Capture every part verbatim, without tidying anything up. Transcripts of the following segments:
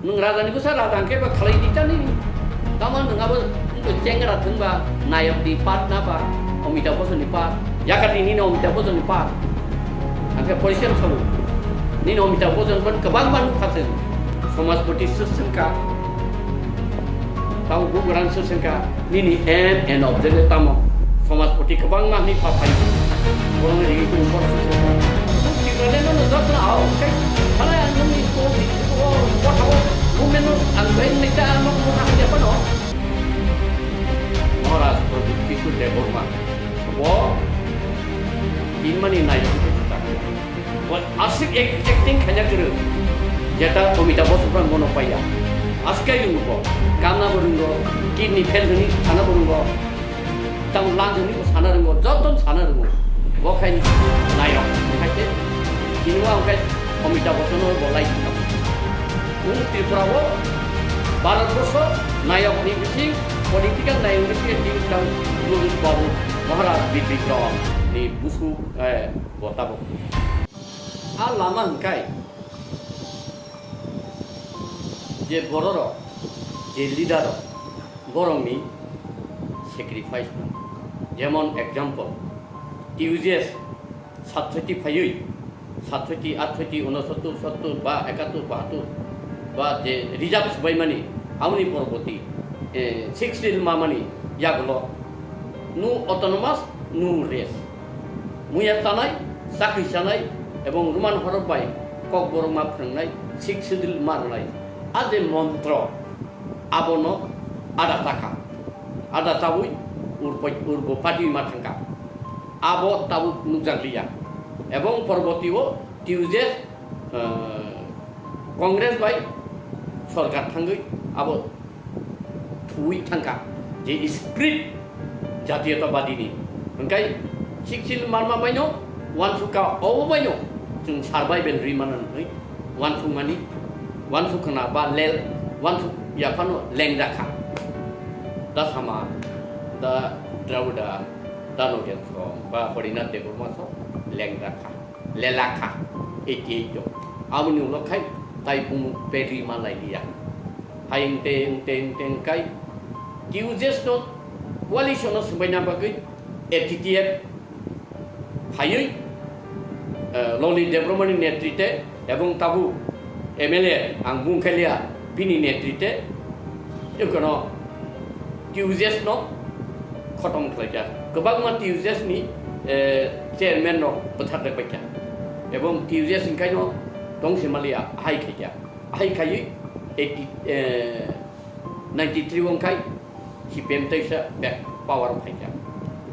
Nwng raja ni bwsa raja hwnkhe ba khlai di chani. Tamo nwng abo wngkhe chengra thwng ba, nayok ni part na ba, Amitabh Bachchan ni part. Yakar di nini Amitabh Bachchan ni part. Hwnkhe poisa sabu. Nini Amitabh Bachchan ban kwbang ban nukha chwng. Somajpati swk swngkha. Tamo bugrang swk swngkha. Nini aim and objective tamo? Somajpati kwbangma hwnwi pha phai. Borokni rigi tong borok se. Tipraleno no jotno ao khe. Halai ang nungni kok ni o kotha o movement no ang bai nai ta ano kotha hanja pano. Maharaj Pradyut Kishore Debbarma. Bo tinmani nayok khe ta. Bo aswk ek-, acting khaina kwrwng. Jeta Amitabh Bachchan bono paiya. Aswk kai rwngo bo. Kamna bo rwngo, kidney fail hwnwi sana bo rwngo. Tamo lang hwnwi bo sana rwngo, joto sana rwngo. Bo khai nayok. Khai khe chini wa khai Amitabh Bachchan bo lai. Nwng Tripura o Bharat Borsho nayok ni bising, political nayok ni bising, tini tang Guru Babu Maharaj Birbikrama ni busu, eh, bo tabuk. A lama hwnkhe je bororok, je leader rok, borokni sacrifice no. Jemon example, T U J S satsoti phaiwi, satsoti, atsoti, unosottor, sottor ba ekattor, bahattor ba je reserve swbaimani, aboni poroboti, eh, sixth schedule mamani yagulo no autonomous, no rest. Muya chanai, chakri chanai, ebong Roman horok bai kokborok ma phwrwngnai, sixth schedule ma rwnai. A je montro, abono ada chakha. Ada chawi urbo, urbo party ma thangkha. Abo tabuk nukjakliya. Ebong poroboti o T U J S, eh, Congress bai sorkar thangwi abo thuwi thangkha je spirit jatiyotabadi ni. Hwnkhe sixth schedule manma baino wansukha, obo baino chwng survival ri mano hwnwi wansukmani, wansuk khna ba lel, wansuk yaphano lengjakha. Da sama, da Dravida, da Nogen song ba Harinath Debbarma song lengjakha. Lelakha, eighty eight o. Aboni ulo khai tai bumung pedi ma lai liya. Hai wngte, wngte, wngte wngkai T U J S no coalition no swbaina bagwi A T T F phaiwi, eh, Loni Debbarmani netrite ebong tabuk M L A ang bung khe liya bini netrite Ekono T U J S no khotom khlaikha. Kwbangma T U J S ni, eh, chairman rok bwthar rwbaikha. Ebong T U J S ni kaino tongsi maliya ahai khaikha. Ahai khaiwi eighty, eh, ninety three wngkhai C P M teisa back power phaikha.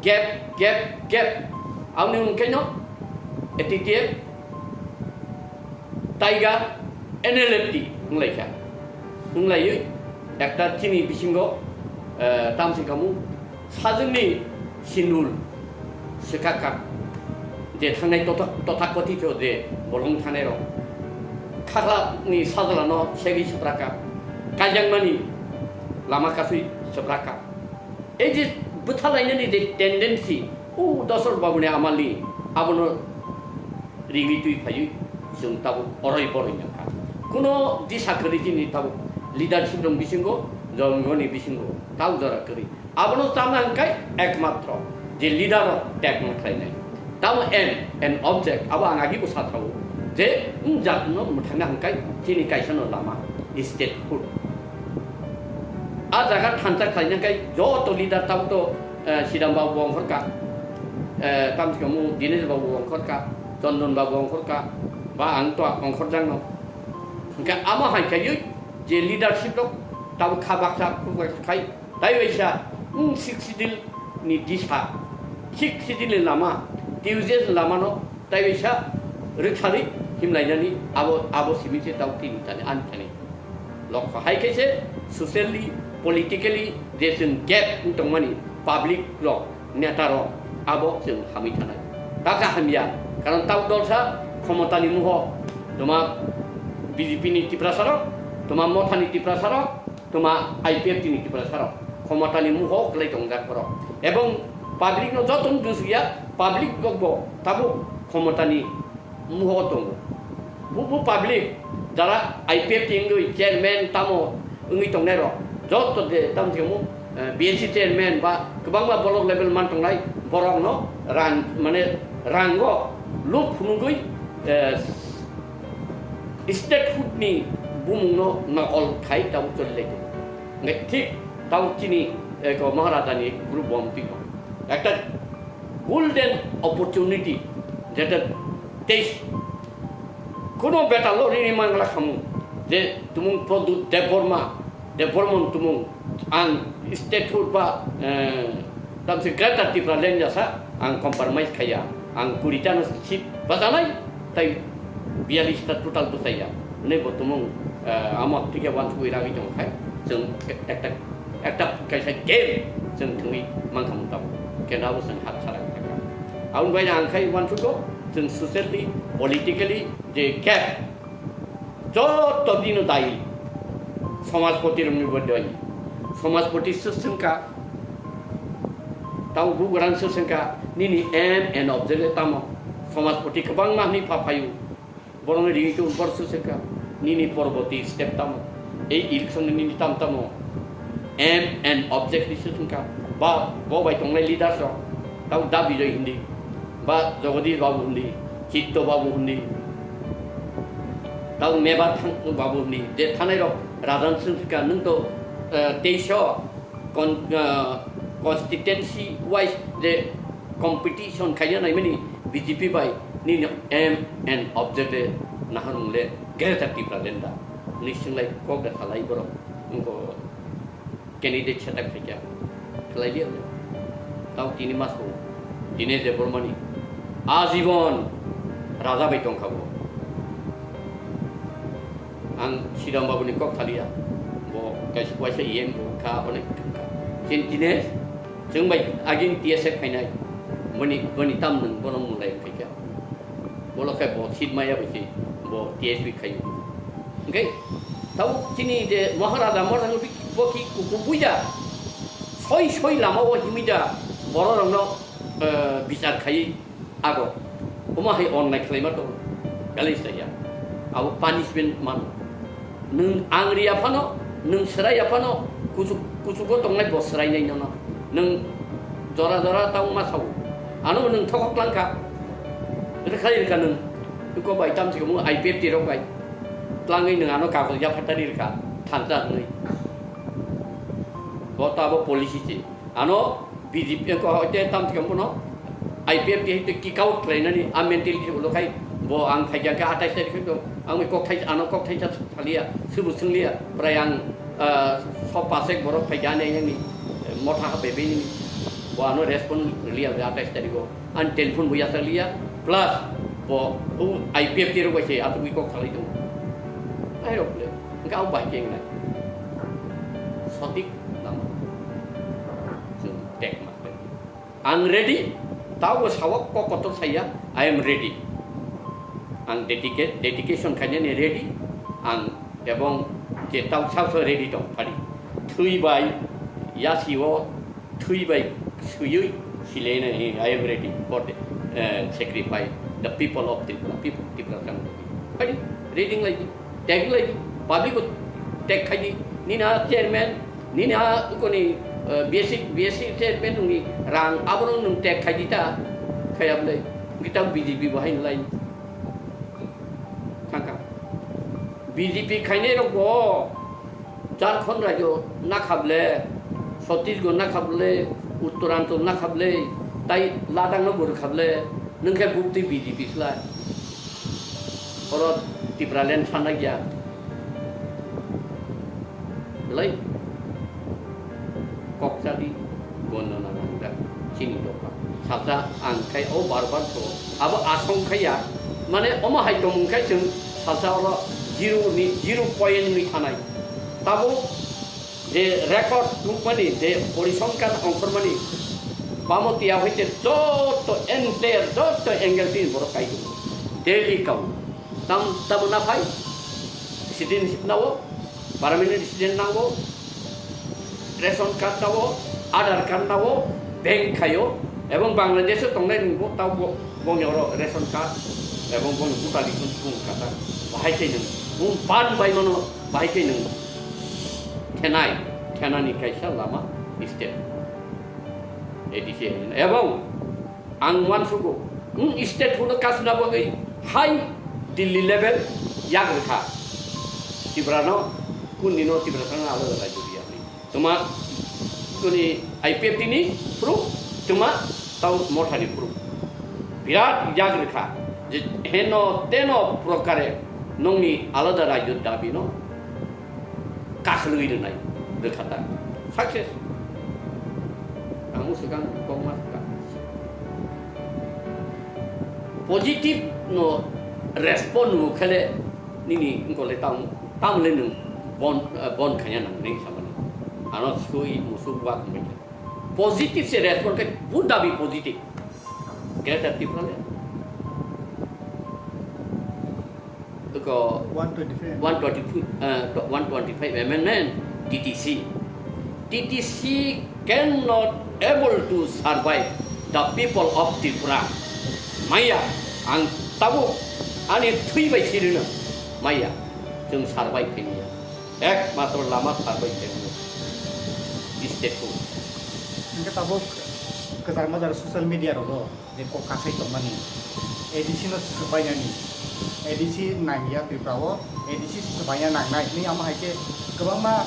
Gap, gap, gap. Aboni wngkhaino A T T F Taiga N L F T wnglaikha. Wnglaiwi ekta chini bisingo, eh, tamsi kamu sajwkni sinul swkakha. Je thangnai totha-, tothakothito je bolong thangnai rok. Khakla ni sajla no segwi swprakha. Kaijakmani lama kasui swprakha. Ei je bwthalainani je tendency, o Dosrot Babuni amali, abono rigwi twi phaiwi chwng tabuk oroi boroi nangkha. Kuno disa kwrwi chini tabuk leadership rok bisingo, jongoni bisingo, tabuk jora kwrwi. Abono chana hwnkhe ekmatro je leader rok tekno khlainai. Tamo aim and object, abo ang agi bo sathago je, wng jatno mwthangna hwnkhe chini kaisano lama, statehood. A jaga thansa khlaina hwnkhe joto leader tabuk to, eh, Sidam Babu bo ongkhorkha, eh, tamsi kamu Dinesh Babu bo ongkhorkha, Chondon Babu ongkhorkha, ba ang to ongkhorjakno. Hwnkhe amo hai khaiwi je leadership rok tabuk kha baksa khuk baksa khai, tai waisa, wng Sixth Schedule ni disa, Sixth Schedule ni lama, T U J S ni lama no tai waisa rwkharwi himlainani abo, abo simi se tau tini thani, ani thani. Lokho hai khe se socially, politically je chwng gap wng tongmani public rok, neta rok, abo chwng hamwi thanai. Taka hamya, karon tau dolsa khomotani muho, toma B J P ni Tiprasa rok, toma Mothani Tiprasa rok, toma I P F T ni Tiprasa rok, khomotani muho kwlai tongjak borok. Ebong public no joto no dusya, public rok bo tabuk khomotani muho tongo. Bubu public Jara I P F T wngwi chairman tamo wngwi tongnai rok, joto je tamo thwngmung, eh, B S C chairman ba kwbangma block level man tongnai borok no rang, mane rango luk phunugwi, eh, statehood ni bumung no nokol khai tamo choli lai tongo. Hingke thik tamo chini, eh, ko Maharaja ni group bom twi ekta golden opportunity, jeta teis kono betal lo rini mangla khamu, je tumung Pradyut Debbarma, Debbarman tumung ang statehood ba, eh, tamsi Greater Tipraland jasa ang compromise khaya, ang kuri ta no seat bajanai, tai biyalista total bwsaiya. Hwnwi bo tumung, eh, amo thikhe wansugwi ragwi tongkha. Chwng ekta, ekta kaisa game chwng thwngwi mankha mung tabuk. Kenda bo chwng hat sara kha. Aboni bai ang khai wansugo chwng socially, politically je gap joto dino dayi. Somajpoti rokni bo dayi. Somajpoti swswngkha. Tamo bugrang swswngkha nini aim and objective tamo. Somajpoti kwbangma hwnwi pha phaio. Borokni ringwi tong bor swswngkha nini porborti step tamo. Ei election nini tam tamo. Aim and objective swswngkha. Ba bo bai tongnai leaders rok. Tamo Da Bijoy hindi. Ba Jagadish Babu hindi. Chitto Babu hindi. Tamo Mebar thang Babu hindi. Je thanai rok rajan swswngkha nwng to, eh, teisho con-, ah, constituency wise je competition khaina naimani B J P bai nini aim and object le nahar mung le Greater Tipraland da. Ni singlai kok da salai borok. Wngko candidate setak khaikya. Khlai liya le. Tau tini maso. Dinesh Debbarmani. Ajibon raja bai tongkha bo. Ang Sridham Babu ni kok thaliya, bo kaisa waisa E M bo kha, onek kha. Chini Dinesh, chwng bai agini T S F khainai, boni, boni tam nwng bono mulai khaikha. Bolo khai bo seat maya bai se, bo T S P khaio. Hingke, tabo chini je Maharaja, Maharaja bo ki kuku buida, soi soi lama o himida, borok rokno, eh, bichar khai, Ago, omo hai onnai khlaima tongo, kali saya. Abo punishment mano. Nwng ang riya phano, nwng srai ya phano, kuchuk, kuchugo tongnai bo srainai nono. Nwng jora jora tang ma sao. Ano nwng thokok langkha. Rwkha rwkha nwng. Iko bai tam sikamo I P F T rok bai. Tlangwi nwng ano kagoj ya phatari rwkha. Thansa hwnwi. Bo to abo policy se. Ano B J P ko hoite tam thikam bono I P F T hai kick out khlainani a mentality ulo khai bo ang phaikha khe atais tarikh to ang bai kok thai ano kok thai sa thaliya subu swngliya prai ang, ah, so pasek borok phaikha ani ani motha ha bebe ni bo ano respond liya atais tarikh o. Ang telephone bo yasakliya, plus bo o I P F T rok bai se aswk wi kok salai tongo. Ai rok le, hwnkhe abo bai khe wngnai. Sotik lama. Chwng tek ma khlai. Ang ready, tabo sawak kok kotor saya, I am ready. Ang dedicate, dedication khainani ready, ang ebong je tau sao sao ready tong phari. Thwi bai, yasi o, Thwi bai swiwi silaina, eh, I am ready for the, eh, sacrifice, the people of Tripura, people of Tripura Congress. Khaidi, reading laidi, tagging laidi, public o tag khaidi, nini a chairman, nini a koni, eh, B S C, B S C chairman nungni rang aborok nung tag khaidi ta, khayab lai, kita B J P bo haino lai. Thangka. B J P khainai rok bo Jharkhand rajyo nakhable, Chhattisgarh nakhable, Uttoranchal nakhable, tai Ladakh no bo rwkhable, nwng khe bukti B J P slai. Oro Tipraland sanna gya. Belai kok chadi, bono nang nang jak chini dopha. Salsa ang khai o bar bar so. Abo asong khaya. Mane omo hai tongmung khai chwng salsa oro zero ni, zero point ni thanai. Tabo je record nukmani, je porisongkar ongkhormani, bamo tiya hoite joto entire, joto angle tin borok kai tongo. Daily kau. Tam, tamo na phai? Citizenship nao, permanent resident nango, ration card nao, Aadhaar card nao, bank khaio, ebong Bangladesh o tongnai nungbo tao bo, bongni oro ration card, Ebong bono butali kun kun kata. Bahai khe nwng, bung pan bai mano, bahai khe nwng thenai, thenani kaisa lama state. A D C ebong ang uansugo, wng state huno kasna bagwi hai Delhi level yak rwkha. Tripura no kun dino Tripura thangna alada rajyo diya. Tuma kuni I P F T ni proof, tuma tau Motha ni proof. Birat yak rwkha je heno teno prokare nongni alada rajyo dabi no kakhwlwi rwnai rwkha ta. Success. Ang swkang kokma swkang. Positive no respond rw khele nini wngkole tam, tamle nwng bon, eh, bon khanya nang nini samani. Ano sui musuk wak mai. Positive se respond khe buddha bi positive. Greater Tipraland. Ko one twenty-five. One twenty-five, eh, one twenty-five amendment, T T C. T T C cannot able to survive the people of Tripura. Maya, ang tabuk ani thwi bai sirino. Maya, chwng survive khaimaya. Ekmatro lama survive khaimaya. State ko. Hingke tabuk kwchar majar social media rogo. Je kok kasai tongmani, A D C no swbainani, A D C nangya Tripura o, A D C swbaina nangnai hinwi amo hai khe kwbangma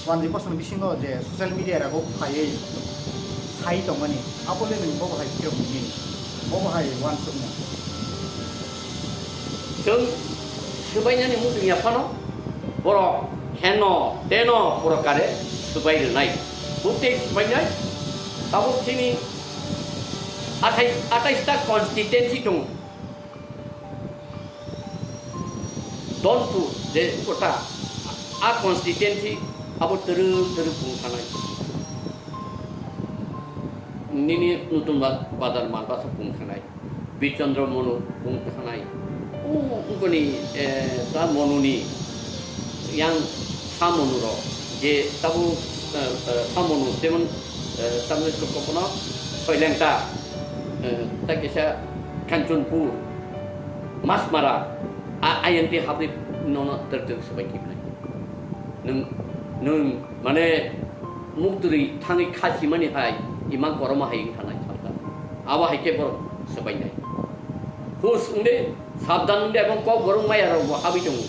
wanjwi bosong bisingo je social media rogo phaiwi sai tongmani, abo le nwng bobo hai phirok nini, bobo hai uansukmung. Chwng swbainani muchung ya phano, borok heno teno borok kare swbai rwnai. Bwtwi swbainai, tabuk chini athai, athais ta constituency tongo. Donpur, je kota, a constituency abo twrwk twrwk bung thanai. Nini Nutun Ba-, Bazar Malbasa bung thanai. Birchandra Monu bung thanai. O, ungkoni, eh, ta Monuni, yang sa Monu rok, je tabu, eh, eh, sa Monu, jemon, eh, tamni kokono Soilengta, eh, ta kisa Kanchanpur, Masmara, a, I N T habri nono ter ter sabai kibnai. Nung, nung, mane, muktwrwi thangwi kha simani hai, imang koroma hai wng thanai salka. Abo hai khe borok swbainai. Hus wngde, sabdan wngde, ebong kok borok maya rok bo habwi tongo.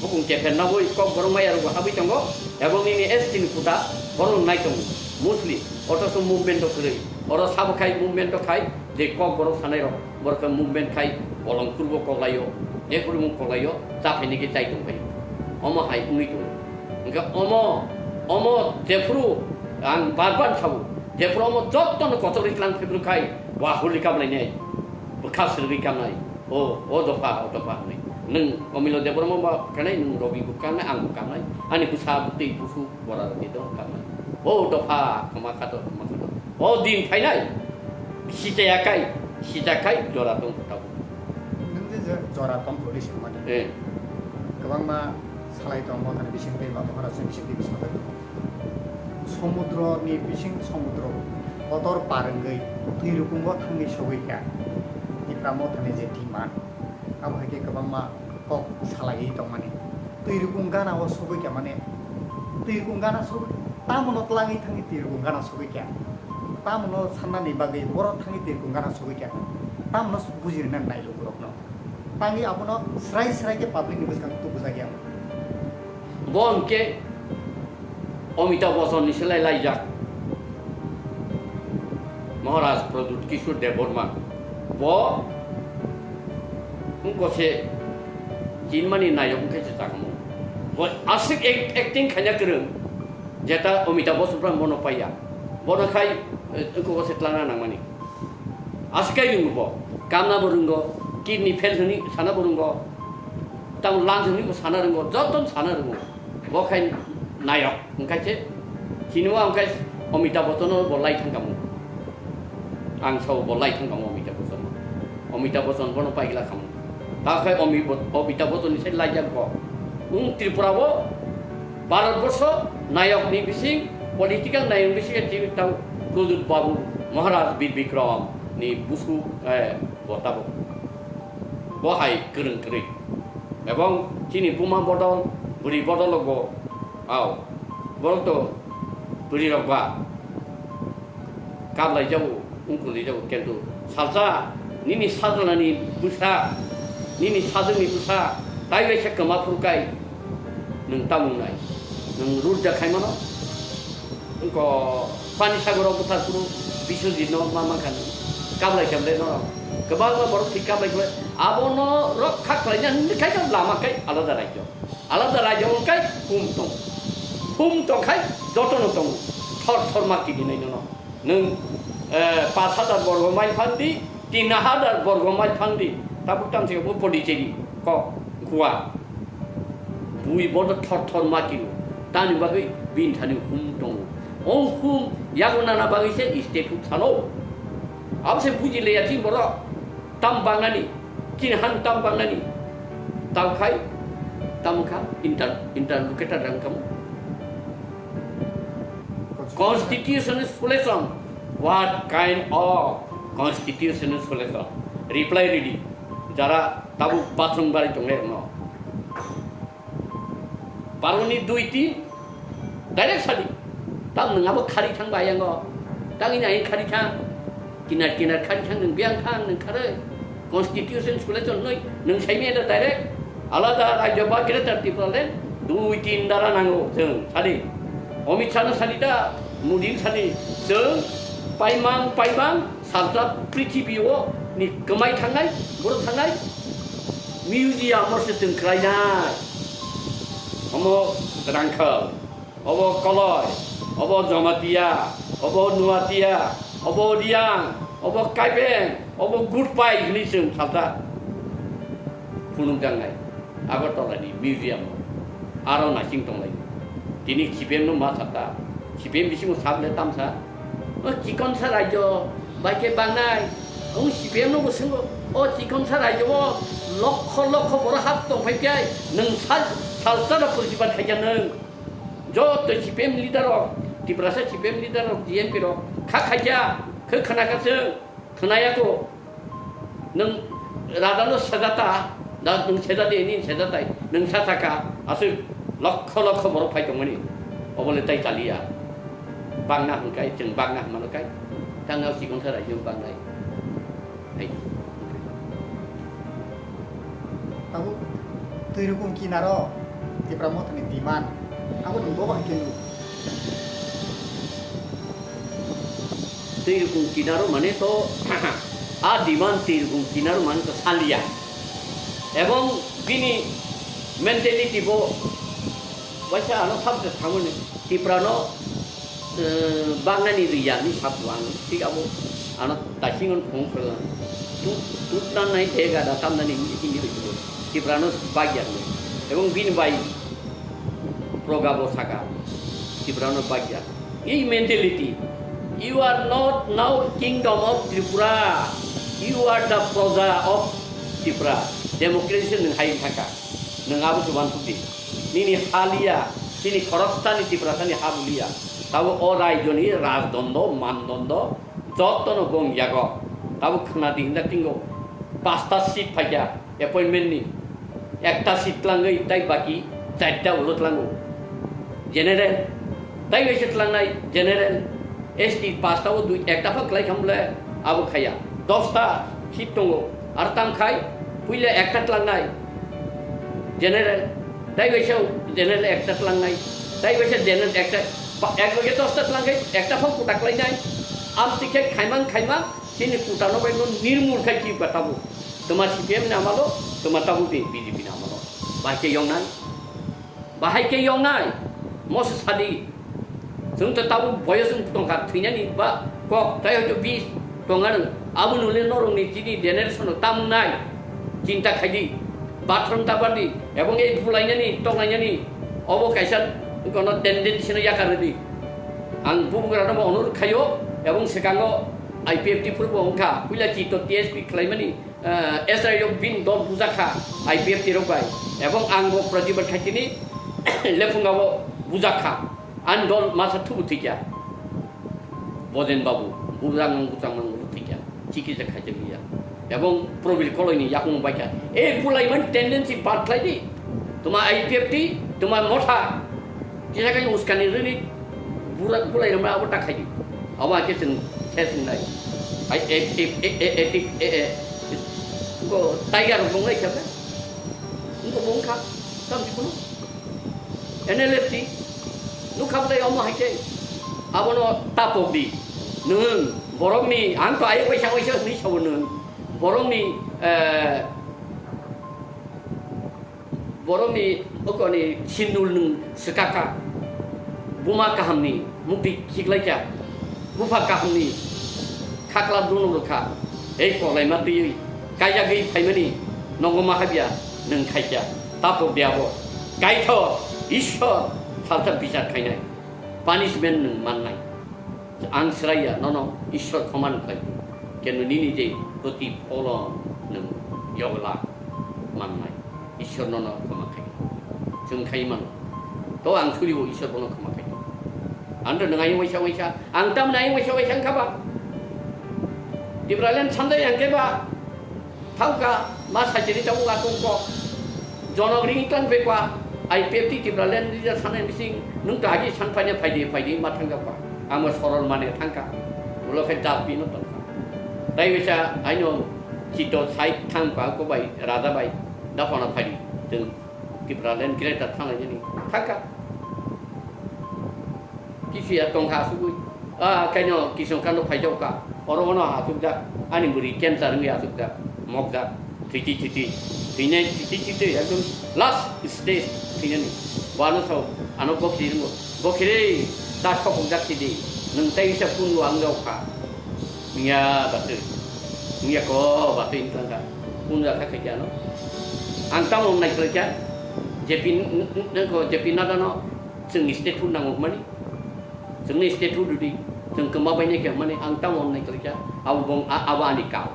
Bukung kepher nabwi kok borok maya rok bo habwi tongo. Ebong nini S T ni kuta borok nai tongo. Mostly, otoso movement rok kwrwi. Oro sabo khai movement rok khai, je kok borok sanai rok. Borok khe movement khai bolong kurbo koklaio, je kurbo koklaio, cha phaini khe chai tong phaio. Omo hai wngwi tongo. Hwnkhe omo, omo jephuru ang bar bar sabo, jephuru omo jotono kotor ri tlang phibru khai, wa huli kamlainai, bwkha swrwgwi kamnai. O, o dopha, o dopha hwnwi. Nwng Omilo Debbarma ba kanai, nwng Robi bo kanai, ang bo kanai. Ani bwsa bwtwi busu bora rwgwi dong kanai. O dopha, khama khato, khama khato. O din phainai. Sichaya kai, sija kai, jora tong kho tabuk. Nwng je je jora tong kho ri swngmani. Eh. Kwbangma salai tong, mothani bising tei ba bokhorok se bising tei bwskango. Somudro ni bising somudro kotor par wngwi twi rukungo thangwi sogwi kha. Tipra mothani je demand, abo hai khe kwbangma kok salaiwi tongmani. Twi rukung gana o sogwi kha mane, twi rukung gana sogwi, tamono twlangwi thangwi twi rukung gana sogwi kha. Tamono sannani bagwi borok thangwi twi rukung gana sogwi kha. Tamono bujirina nai lukurokno. Tangwi abono srai srai khe public ni bwskango tubujak ya. Bo hwnkhe Amitabh Bachchan ni selai laijak. Maharaj Pradyut Kishore Debbarma. Bo wngkose chinmani nayok wngkhe se chakamo. Bo aswk act-, acting khaina kwrwng. Jeta Amitabh Bachchan phrang bono paiya. Bono khai, eh, wngkose tlangna nangmani. Aswk kai rwngo bo. Kamna bo rwngo, kidney fail hwnwi sana bo rwngo. Tamo lungs hwnwi bo sana rwngo, joto sana rwngo. Bo khai nayok, wngkha se, chini o wngkha Amitabh Bachchan no bo lai thang kamo. Ang sao bo lai thang kamo Amitabh Bachchan no. Amitabh Bachchan bono paigla kamo. Ta khai Ami-, Amitabh Bachchan ni sai laijak bo. Wng Tripura o Bharat borsho nayok ni bising, political nayok ni bising tini tang Pradyut Babu Maharaj Bir Bikram ni busu, eh, bo tabuk. Bo hai kwrwng kwrwi. Ebong chini buma bodol, bwrwi bodol rok bo, ao, borok to bwrwi rok ba kablai jago, wngkuli jago, kintu salsa nini sajlani bwsa, nini sajwkni bwsa, tai kaisa kwma phuru kai nwng tamung nai, nwng rut ja khai mano. Wngko Pani Sagoro bwthar phuru Biswajit no ma mankha nwng, kablai kemle no, kwbangma borok thwi kablai kemle, abo no rokha khlaina hwnwi khai no lama kai alada rajyo, alada rajyo wng kai hum tong, hum tong khai joto no tongo, thor thor ma kidinai no. Nwng, eh, pash hajar borgo mile phang di, tin hajar borgo mile phang di, tabuk tamo se bo Pondicherry kok Goa. Bui bono thor thor ma kilo. Tamni bagwi bini thani hum tongo. O hum yago nana bagwi se state hum salo. Abo se buji leya chini borok. Tam bangnani, chini han tam bangnani. Tam khai, tam kha, inter-, interlocutor rang kamo. Constitution solution. What kind of constitutional solution? Reply ready. Jara tabuk bathroom bari tongnai rokno. Baroni dui tin direct sadi. Tam nwng abo khari thang ba yango. Tang ini ain khari thang. Kinar kinar khari thang nwng biang thang nwng kharwi. Constitution solution noi nwng saimi da direct. Alada rajyo ba Greater Tipraland dui tin dara nango chwng sadi. Amit Shah no sadi da, Modi no sadi. Chwng paimang paimang salsa prithibi o ni kwmai thangnai, borok thangnai. Museum o se chwng khlainai. Omo Rangkhal, obo Koloi, obo Jamatia, obo Nuatia, obo Riang, obo Kaibeng, obo Gutpai hwnwi chwng salsa phunukjaknai. Agartala ni museum o aro naising tonglai. Tini C P M no ma sakha, C P M bisingo sak le tamsa. O chikonsa rajyo bai khe bangnai. O C P M no bo swngo, o chikonsa rajyo o lokho lokho borok hap tong phai khe nwng sal, salsa da purjibat khaikha nwng. Joto C P M leader rok, Tiprasa C P M leader rok, G N P rok kha khaikha, khe khna kha chwng, khna ya kho. Nwng radalo sejata, da nwng sejadi, nini sejatai, nwng sa saka, aswk lokho lokho borok phai tongmani, obo le tai chaliya. Bangna hwnkai, chwng bangna hwnmano kai, tangna chikon sa raijwk bangnai. Hai. Tabuk twi rukung kinaro Tipra Mothani demand, abo nwng bobo hai khe nukgo. Twi rukung kinaro mane to, a demand twi rukung kinaro mane to salia. Ebong bini mentality bo waisa ano sabse thamani Tiprano, eh, bangnani riya ni sabu ang, thik abo ano tasingon phung phung. Tu, tutna nai dega da tamnani hindi hoitu. Tiprano bagya ni. Ebong bini bai Proga bo saka, Tiprano bagya. Ei mentality, "You are not now kingdom of Tripura, you are the proja of Tripura." Democracy nwng hai thaka, nwng abo se uansuk di. Nini ha liya, chini khoroksani Tiprasani ha bo liya. Tabo o raijoni rajdondo, mandondo, jotono bong yago. Tabo khna di hinda tingo, pasta seat phaikha. Appointment ni ekta seat tlangwi tai baki charta ulo tlango. General, tai waisa tlangnai general, S T pasta o dui ekta phak klai khamle abo khaya. Dosta seat tongo, ar tam khai puila ekta tlangnai general, tai waisa general ekta tlangnai, tai waisa general ekta, ba, ek loge dosta tlangkhai ekta phak kuta klainai. Am tikhe khaimang khaimang chini kuta no bai no nirmul khai ki ba tabo. Twma C P M ni amalo, twma tabuk di B J P ni amalo. Bahai khe yongnai? Bahai khe yongnai? Moso sadi. Chwng to tabuk boyos wng tongkha, thwinani ba kok, tai hoito bis tonganw. Abo nule norokni chini generation-o tamnai chinta khaidi. Bathroom tabardi, ebong ei bulainani, tonglainani, obo kaisa kono tendency-no yakardi. Ang bubagrano bo onurot khaio, ebong swkango I P F T phuru bo wngkha, puila chito T S P khlaimani, eh, S I O bini dol bujak kha I P F T rok bai, ebong ang bo Pratibad Khaitini lephunga bo bujak kha, ani dol masa thubu thikya, Bojen Babu, bujak mang bujak mang bo thikya, chikitsa khaijak liya. Ebong Probil Koloi ni yakung bai kha. E bulai man tendency bad khlai di. Tuma I P F T, tuma motha. Kisa khe uskani rini bura bulai rama abo ta khai di. Abo ake sing, khe sing nai. Ai, e, e, e, e, e, e, e. Ko tiger bong nai khe. Ko bong kha. Tam si kuno. N L F T. Nukha bai omo hai khe. Abono tapok di. Nung borok ni ang to ai waisa waisa ni sabo nung. Borokni, eh, borokni okoni sindul nwng swkakha. Buma kahamni mukti khiklaikha. Bupha kahamni khakla dunu rwkha. Ei koklaima twiwi kaijagwi phaimani nongo mahabya nwng khaikha. Tapok de abo. Kaitho Ishwar salsa bichar khainai. Punishment nwng mannai. Ang sraiya nono Ishwar khoma nukhlai. Kenu nini je proti pholong nwng yogla mannai. Ishwar nono khoma khai. Chwng khai mano. To ang suribo Ishwar bono khoma khai. Andro nwng ayung waisa waisa. Ang tamni ayung waisa waisa wngkha ba. Tipraland sandai ang khe ba. Thangkha, ma sachiri tabuk atungkho. Jonok ring tlang pekwa, I P F T Tipraland leader sanai bising, nung to agi san phaina phaidi, phaidi ma thangkha pa. Amo sorol mane thangkha. Ulo khe jat bino tongkha. Tai bisa aino chito side thangkha ko bai, raja bai, da phana phaidi. Chwng Tipraland greater thangnai jani. Thangkha. Kisiya tongkha asugwi. Ah, kaino kisong kano phaijao ka. Oro ono asukjak. Ani bwrwi cancer wngwi asukjak. Mokjak. Thwiti thwiti. Thwinai thwiti thwiti. Ekdom last stage thwinani. Wano sao ano bokhiri wngo. Bokhiri ta sokokjak sidi. Nwng tai wisa pungo ang rao kha. Wngya batwi. Wngya ko batwi wngkha. Punjak kha khaikhe ano. Ang tamo wngnai khlaikha. J P n-, n-, n-, ko J P Nadda no. Chwngni state food nango hwnmani, chwngni state food rwdi, chwng kwma bainai khe hwnmani ang tamo wngnai khlaikha, abo bong-, a-, abo ani kau.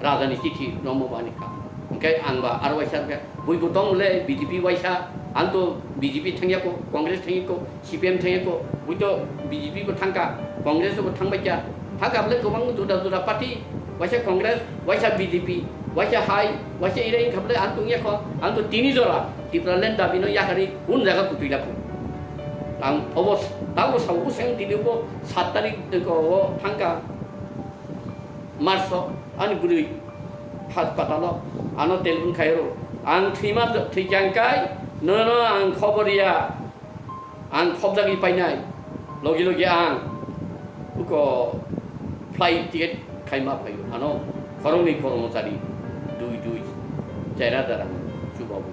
Rajani chithi rommo bo ani kau. Hwnkhe ang ba aro waisa rwkha, buibo tong le B J P waisa, ang to B J P thangya ko, Congress thangya ko, C P M thangya ko, bui to B J P bo thangkha, Congress bo thangbaikha, Hakha bwle kwbang juda juda party, waisa Congress, waisa B J P, waisa hai, waisa irai wngkha bwle ang tongya kho, ang to tini jora Tipraland dabi no yakarwi kunu jaga kutui la kho. Ang obo tabo sao bwswng tini bo sat tarik o thangkha March o ani bwrwi hospital o ano telephone khai ro. Ang thwima thwikha hwnkhe nono ang khobor ya. Ang khobjagwi painai, logi logi ang uko flight ticket khaima phaio. Ano khoroknwi kormochari dui dui chera darang chubabu.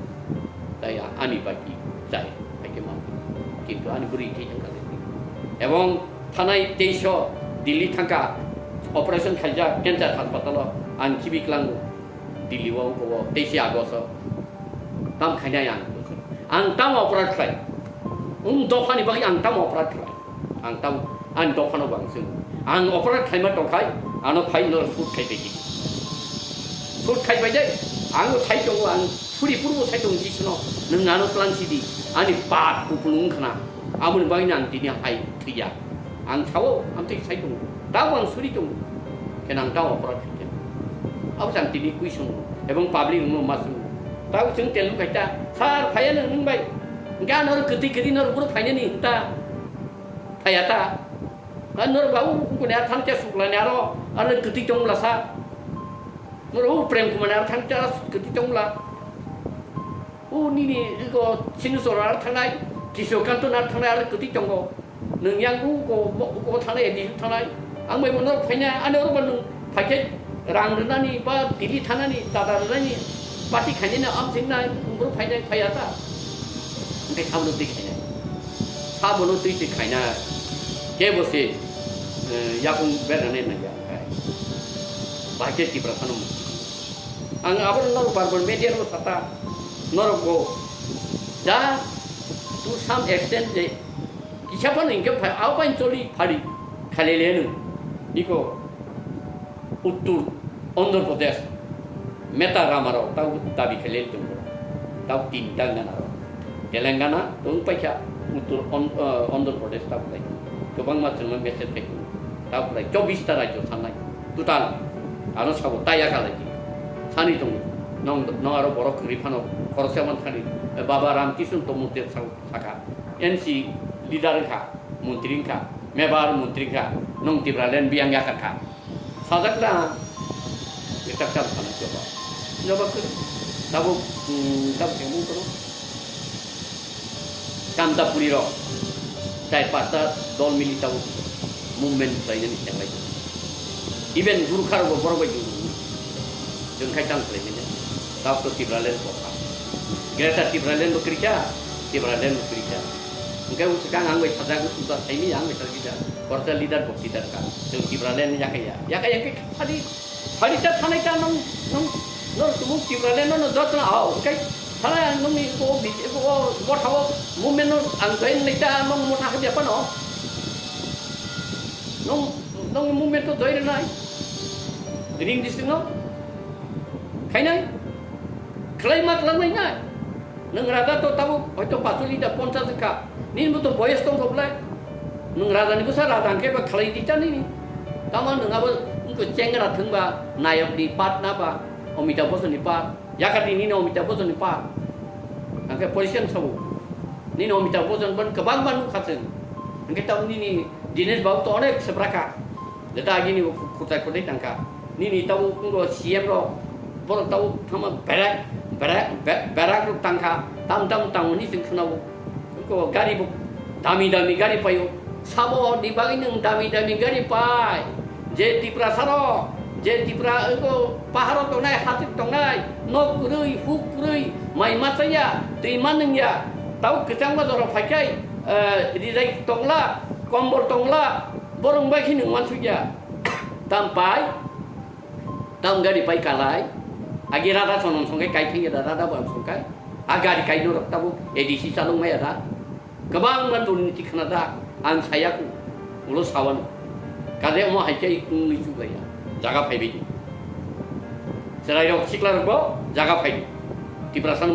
Tai a-, ani baki chai haikhe ma. Kintu ani bwrwi thwi thangkha le. Ebong thanai teisho Delhi thangkha operation khaijak cancer hospital o ang khibi klango. Delhi o wngkha o teisi August o. Tam khainai ang. Ang tam operate khlai. Wng dophani bagwi ang tam operate khlai. Ang tam ani dophano bo ang swng. Ang operate khlaima tongkhai ano phai no shoot khai paidi. Shoot khai paidi. Ang bo sai tongo ang suri purbo sai tongo Jisuno. Nwng ano tlang sidi. Ani pap kupulung khna. Aboni bagwi ang tini hai thwiya. Ang sao, ang twi sai tongo. Tabo ang suri tongo. Khe nang tabo operate khaikhe. Abo chang tini kui songo. Ebong public wngno ma songo. Tabo chwng tel khai ta, "Sir, phaiya nang nwng bai. Hwnkhe ano kwtwi kwtwi norok buro phainani hinta. Phaiya ta. Ha norok ba u kune a thang khe suklani aro, aro kwtwi tong bwla sa. Norok u Prem Kumar ni aro thang khe aro kwtwi tong bwla." O nini iko Sinu Soro ar thangnai, Kiso Kanto ar thangnai ar kwtwi tongo. Nwng yang uko, uko thangnai, A D C thangnai. Ang bai bono phaina, ani oro ba nwng phaikhe rang rwnani ba Delhi thanani, dada rwnani, party khainani am thingnai, umro phainai phaiya ta. Hwnkhe sabono twi khainai. Sabono twi se khainai. Kebo se, eh, yakung bernanai nangya. Bahai khe Tiprasano mukti. Ang abo norok bar bar media rok sata norok go ja to some extent je kisa phano hingke phai abo bai choli phari khalele no iko Uttor Andhra Pradesh meta rama rok tau dabi khalele tongo tau tinta gana rok Telangana tong paikha Uttor On-, eh, Andhra Pradesh tau bai kwbangma chwngno message khai tongo tau bai chobbish ta rajyo sanai total Ano sabo taya kalaidi. Sani tongo. Nong, nong aro borok kwrwi phano khoroksa man thani. Baba Ramkishan Tomute sa-, saka. N C leader wngkha, montri wngkha, mebar montri wngkha. Nong Tipraland biyang yakar kha. Sajak na. Ekta kam sana joba. Joba kwrwi. Tabuk, hmm, tabuk khe mung kono. Kantapuri rok char pasta dol mili tabuk movement khlainani khlai. Even Gurkha rok borok bai juru. Jeng khai tang khlai mili. Tabuk to Tipraland kokha. Greater Tipraland bo kwrwikha, Tipraland bo kwrwikha. Hwnkhe usukang ang bai sajak usuka saimi ang bai sajak kisa. Korsa leader bo leader ka. Jeng Tipraland yakaya. Yakaya khe khali Phari ta thanai ta nung, nung, nung tumung Tipraland no, no jotna hao, kai thanai ang nungni ko bi, ko bo thao movement no ang join nai ta nung mo thang dia pano. Nung, nung movement to join nai. Ring district no. Khainai. Khlai ma khlai nai nai. Nwng raja to tabuk hoito pachuli da ponchas wngkha. Nini bo to boyes tongkha bwlai. Nwng raja ni bwsa raja hwnkhe ba khlai di cha nini. Tamo nwng abo wngkha chengra thwngba nayok ni part na ba Amitabh Bachchan ni part. Yakar di nini Amitabh Bachchan ni part. Hwnkhe position sabo. Nini Amitabh Bachchan ban kwbang ban nukha chwng. Hwnkhe tamo nini Dinesh Babu to onek swprakha. Jeta agini bo khu-, khutai khutai tangkha. Nini tabuk wngkha C M rok, borok tabuk thangma berak, berak, be-, berak rok tangkha. Tam tam tangmani chwng khwnao. Wngkha gari bo dami dami gari paio. Sabo ni bagwi nwng dami dami gari pai. Je Tiprasa rok, je Tipra wngkha paharo tongnai, hasik tongnai, nok kwrwi, huk kwrwi, mai ma chaya, twi ma nungya. Tabuk kwchangma jora phaikhai, eh, rijai tongla, kombol tongla, borok bai khe nwng uansukya. Tam pai, tam gari pai kalai. Agi rada sonom songkai kai thangya da, rada bo songkai. A gari kai norok tabuk A D C chalok maya da. Kwbangma durniti khna da, ang sayaku, ulo sawano. Kade omo hai khe wngwi chuklaiya. Jaga phaibai di. Chwrairok siklarok bo jaga phai di. Tiprasa